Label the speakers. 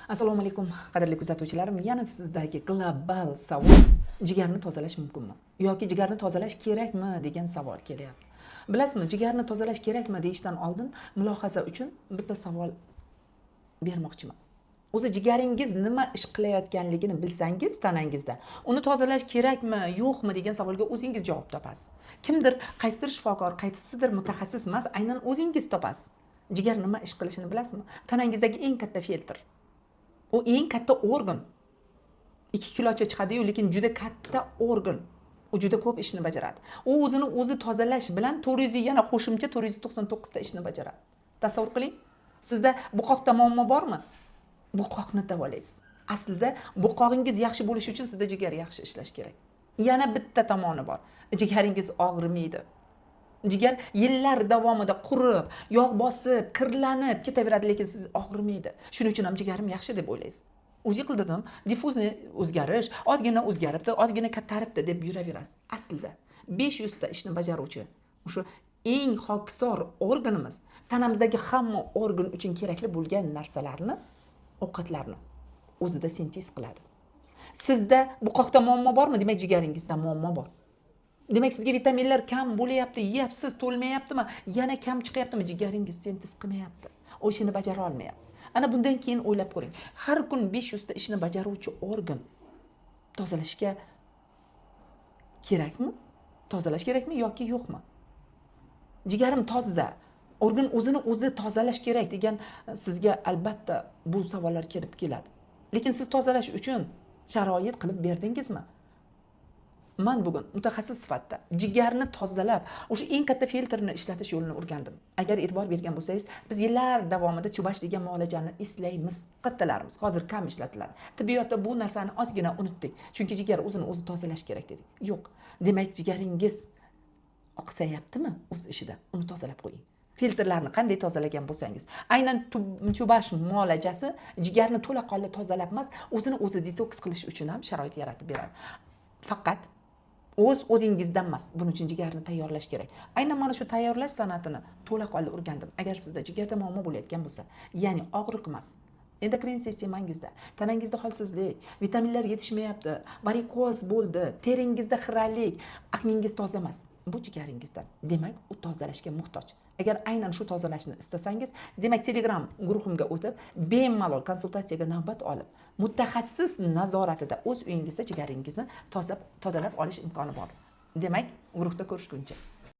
Speaker 1: Assalomu alaykum, qadrli kuzatuvchilarim. Yana sizdagi global savol: jigarni tozalash mumkinmi yoki jigarni tozalash kerakmi degan savol kelyapti. Bilasizmi, jigarni tozalash kerakmi deyishdan oldin mulohaza uchun bitta savol bermoqchiman. O'zi jigaringiz nima ish qilayotganligini bilsangiz, tanangizda uni tozalash kerakmi, yo'qmi degan savolga o'zingiz javob topasiz. Kimdir, qaysidir shifokor, qaysidir mutaxassis emas, aynan o'zingiz topasiz. Jigar nima ish qilishini bilasizmi? Tanangizdagi eng katta filtr. U eng katta organ. 2 kilocha chiqadiyu, lekin juda katta organ. U juda ko'p ishni bajaradi. U o'zini o'zi tozalash bilan 400, yana qo'shimcha 499 ta ishni bajaradi. Tasavvur qiling, sizda bo'qoqda muammo bormi? Bo'qoqni davolaysiz. Aslida bo'qog'ingiz yaxshi bo'lishi uchun sizda jigar yaxshi ishlashi kerak. Yana bitta tomoni bor: jigaringiz og'rimaydi. Jigar yillar davomida qurib, yog' bosib, kirlanib ketaveradi, lekin siz og'rimaydi. Shuning uchun ham jigarim yaxshi deb o'ylaysiz. УЗИ qildirdim, диффузный o'zgarish, ozgina o'zgaribdi, ozgina kattaribdi deb yuraverasiz. Aslida 500 ta ishni bajaruvchi o'sha eng xokisor organimiz tanamizdagi hamma organ uchun kerakli bo'lgan narsalarni, ovqatlarni o'zida sintez qiladi. Sizda bo'qoqda muammo bormi? Demak, jigaringizda muammo bor. Demak, sizga vitaminlar kam bo'lyapti, yeyapsiz, to'lmayaptimi, yana kam chiqyaptimi? Jigaringiz sintez qilmayapti, u ishini bajara olmayapti. Ana bundan keyin o'ylab ko'ring: har kun 500 ta ishni bajaruvchi organ tozalashga kerakmi, tozalash kerakmi yoki yo'qmi? Jigarim toza, organ o'zini o'zi tozalash kerak degan sizga albatta bu savollar kelib keladi. Lekin siz tozalash uchun sharoit qilib berdingizmi? Man bugun mutaxassis sifatida jigarni tozalab, o'sha eng katta filtrni ishlatish yo'lini o'rgandim. Agar e'tibor bergan bo'lsangiz, biz yillar davomida тюбаж degan muolajani eslaymiz. Kattalarimiz, hozir kam ishlatiladi tibbiyotda bu narsani, ozgina unutdik, chunki jigar o'zini o'zi tozalash kerak dedik. Yo'q, demak, jigaringiz oqsayaptimi o'z ishida, uni tozalab qo'ying. Filtrlarni qanday tozalagan bo'lsangiz, aynan тюбаж muolajasi jigarni to'laqonli tozalab emas, o'zini o'zi detoks qilish uchun ham sharoit yaratib beradi. Faqat o'z o'zingizdan emas, buning uchun jigarni tayyorlash kerak. Aynan mana shu tayyorlash san'atini to'laqonli o'rgandim. Agar sizda jigarda muammo bo'layotgan bo'lsa, ya'ni og'riq emas, endokrin sistemangizda, tanangizda holsizlik, vitaminlar yetishmayapti, varikoz bo'ldi, teringizda xiralik, akningiz toza emas, bu jigaringizdan. Demak, u tozalashga muhtoj. Agar aynan shu tozalashni istasangiz, demak, Telegram guruhimga o'tib, bemalol konsultatsiyaga navbat olib, mutaxassis nazoratida o'z uyingizda jigaringizni tozalab olish imkoni bor. Demak, guruhda ko'rishguncha.